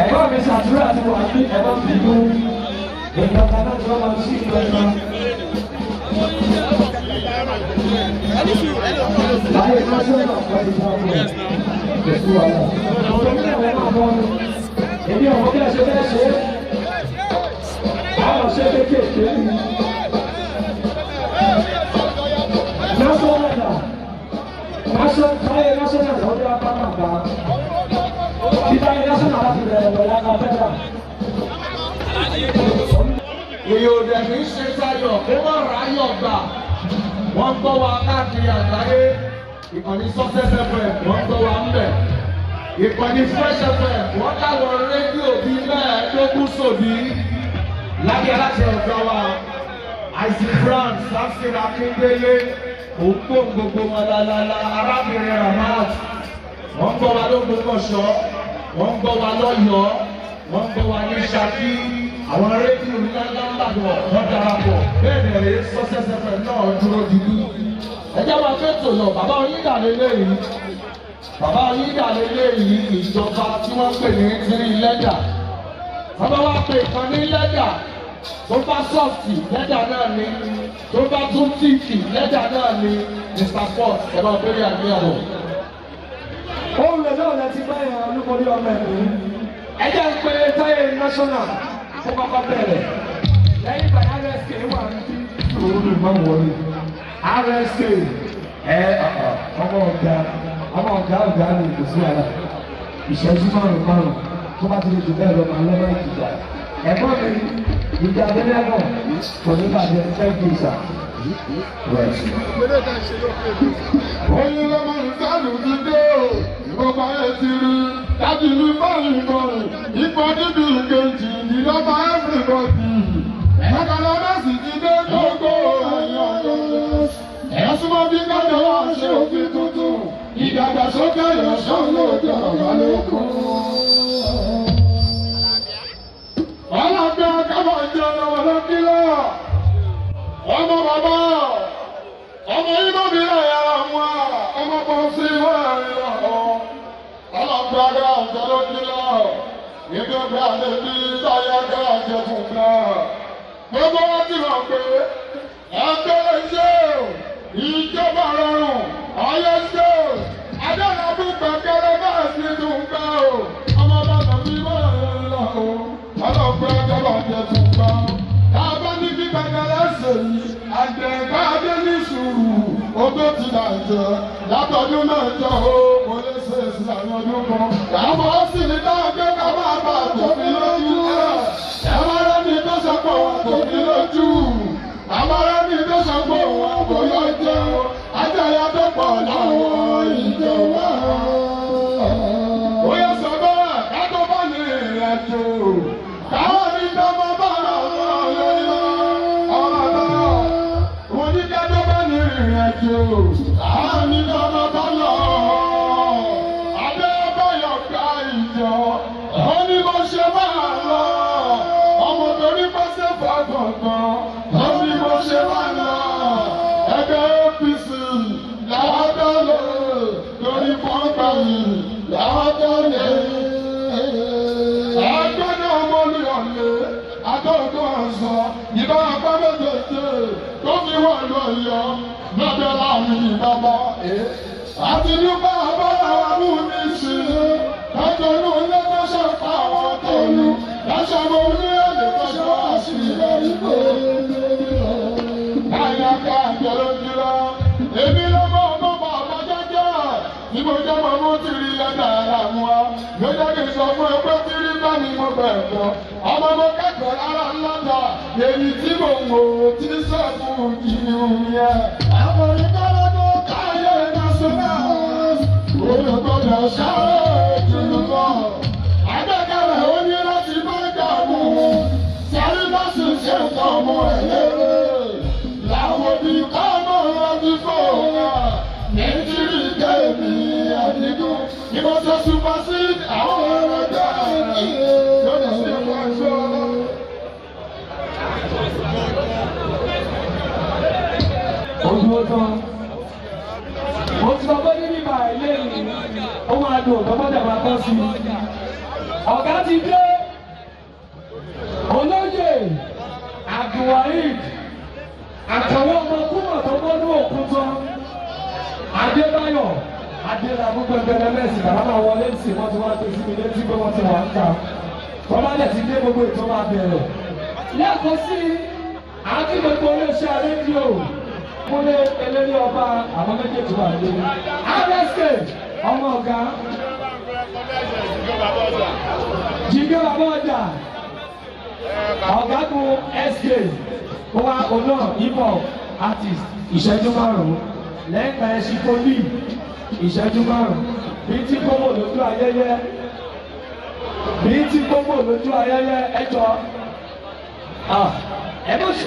Ẹ̀gbọ́n mi ṣàdúrà tí wà ní ẹ̀gbọ́n bínú. Ìjọba náà tí wọ́n máa ṣí ìjọba. Láyé national pẹ̀lú ìjọba. Kò sí wàhálà. Torí náà wọ́n máa bọ́ mi. Èmi ò mọ bí ẹ ṣe fẹ́ ṣe é. Àwọn ṣe kéékèèké ni. National national táyé national lọ́dún apá bàbá. Títáyé national láti bẹ̀rẹ̀ pẹ̀lú akapẹ́lá. Èyí ò dẹ̀ ní ṣe tayọ̀ kó má ráyọ̀ gbà. Wọ́n ń gbọ́ wa káàkiri àgbáyé. Ìkànnì Success FM wọ́n ń gbọ́ wa ń bẹ̀. Ìkànnì Fresh FM wọ́n láwọn rédíò bíi 15 sòdí. Lábẹ́ aláṣẹ ọ̀gá wa, Isaac Brown, Samson Akindele, òǹkó gbogbo wọn lálálá, arábìnrin Ramat. Wọ́n ń gbọ́ wa l'Ógbómọ̀ṣọ́, wọ́n ń gbọ́ wa lọ́yọ̀ọ́, wọ́n ń gbọ́ wa ní Ṣakí. Àwọn rédíò ńláńlá ńbàdàn wọ́n darapọ̀. Bẹ́ẹ̀ ni ẹ̀rẹ́ Success FM náà dúró digbí. Ẹ jẹ́ máa fẹ́ tò lọ, bàbá Oyinda lélẹ́yìí. Bàbá Oyinda lélẹ́yìí, ìjọba tí wọ́n pè ní tírí lẹ́dà. Bàbá wa pè kan ní lẹ́dà. Tó bá soft, lẹ́dà náà ni. Tó bá tún thick, lẹ́dà náà ni. Mr Sports, ẹ bá bẹ̀rẹ̀ àgbéyàwó. Ohun rẹ̀ náà lẹ ti bá yẹn olúborí ọmọ ẹ̀mí. Ẹ jẹ́ ń pe táyé national kó kọ́kọ́ bẹ̀rẹ̀. Lẹ́yìn ìgbà yẹn RSK wà ní òru ìmọ̀ wọlé. RSK ẹ ọmọ ọ̀gá ọmọ ọ̀gá ọ̀gá ni kò sí wàhálà. Ìṣẹ́jú márùn-ún márùn-ún tó bá ti lè jù bẹ́ẹ̀ lọ máa lọ́mọ ìjà. Ẹ̀gbọ́n mi ìjà abẹ́rẹ́ náà kò ní bàjẹ́, thank you, sir. Oyin lọ́mọ ìsánù ti dé o, ìgbọ̀nba ẹ̀ ti rí. Láti ní bọ́ọ̀lù bọ́ọ̀lù, ipò níbi ìkejì ìlọ́ba everybody. Ẹ̀ka sì ti dé gbogbo ẹ̀yàn ọ̀dọ́. Ẹ̀yà súnmọ́ bí kájọ wá ṣe òfin tuntun. Ìdàgbàsókè ìrọ̀ṣọ́ lóde ọ̀gá lóko. Ọlọ́gbẹ́ kábọ̀ jẹ́ ọmọ lọ́kílọ̀. Ọmọ bàbá ọmọ inú mi rẹ̀ yàrá wọn ọmọ kan sí wọ́n lọ. Ọlọ́gbẹ́ agbára ọ̀jọ́ ló ní lọ. Ìgbẹ́gbẹ́ àlejò táyà agbára jẹ fún náà. Gbogbo wa ti mọ̀ pé ẹgbẹ́ ṣe ìjọba rọrùn ọyẹ ṣe Adélábù pẹ̀kẹ́rẹ́ bá sí tún gbà o. Ọmọ bàbá mi wọ́n lọ o. Ọlọ́gbẹ́ agbára jẹ fún gbà. Tábà ní kí pẹ̀kẹ́rẹ́ ṣèyí, àgbẹ̀ká dé ní sùúrù, odó ti bàjẹ́ látọdún 8 o, kò lè ṣe ìsìlámù ọdún kan. Àwọn sì ní dáadé ká máa bà tòmí lójú. Àwọn ará mi tó sọ pé wọn tòmí lójú. Àwọn ará mi tó sọ pé wọn kò yọ jẹun. Àjọyọ̀ tó pọ̀ láwọn ìjọba. Ó yẹ sọ bẹ́ẹ̀ ká tó bá ní ìrìn àjò. Káwọn ní dọ́mọ bá lọ́wọ́ ọ̀rọ̀ náà. Wọ́n ní ká tó bá ní ìrìn àjò. Káwọn ní dọ́mọ bá lọ. Adébáyọ̀ ká ìjọ. Ó ní bó ṣe máa lọ. Ọmọ torí pẹ́sẹ́ fà gbọ̀ngàn. Ó ní bó ṣe máa lọ. Ẹgbẹ́ APC làwọn dọ́lé. Lórí pọ́ńpà yìí làwọn dọ́lé. Ẹgbẹ́ náà mọ́ ní ọ̀lẹ́. Adóògùn ọ̀sán. Ìbá apá méjèèjì tó fi wọ́n lọ yọ. Lọ́dọ̀ láàrin ìbábá. Àti nípa abọ́lá wa mú mi sí i. Ọjọ́nú ilé tó ṣe pa àwọn tó lu. Lọ́sọ̀ mo ní èdè tó ṣe wá sí ilé ìgbò. Àyàká àjọlójú lọ. Èmi ló mọ ọmọ bàbá jẹ́jẹ́. Bí mo jẹ́ mọ mú tìrì lẹ́dà ara mu wa. Ló jẹ́ kí n sọ fún ẹ pé tìrì bá mi mo bẹ̀rẹ̀ kọ́. Ọmọ mo kẹ́kọ̀ọ́ lára ńláta. Èyí tí mo wò ó ti sẹ́kù jìnnìún yẹn. Àwọn ìkọ́lọ́dún káyé national. Olùgbọ́dọ̀ sáré jùlọ. Àgbẹ̀kẹ̀lẹ̀ ó ní láti bá dààmú. Sáré bá sì ṣe nǹkan ọmọ ẹ̀ lérè. Làwọn òbí kọ́ mọ́ láti fò wá. Nàìjíríà kẹ́mi àdínkù. Ni mo ṣe supersede àwọn ẹlẹgbẹ́ mi. Lórí sí ẹ̀fọ́. Ojú ó tán. Mo ti sọ pé ní bíbá ilé mi, ó máa dùn tó bọ́ sí i. Ọ̀gá ti dé. Olóyè Abdulwaheed àtàwọn ọmọ kúmọ̀ tó mọ́nú òkun tán. Adébáyọ̀ Adélábù gbẹgbẹrẹ mẹ́sì bàbá máa wọlé sí wọ́n ti wá tó sí mi létí pé wọ́n ti wà ń ta. Tọ́lá dẹ̀ ti dé gbogbo ètò máa bẹ̀rẹ̀. Lẹ́ẹ̀kan sí i, àti gbogbo iléeṣẹ́ rédíò kúnlé eléré ọba àwọn méjèèjì wà lé. RSK ọmọ ọ̀gá Jígé bàbá ọjà ọ̀gágun SK ó wá ọ̀nà hip hop artist ìṣẹ́jú 5 lẹ́yìn ẹ̀ṣin poli ìṣẹ́jú 5 bí tí gbogbo lójú ayẹyẹ bí tí gbogbo lójú ayẹyẹ ẹjọ́ ẹ bó ṣe.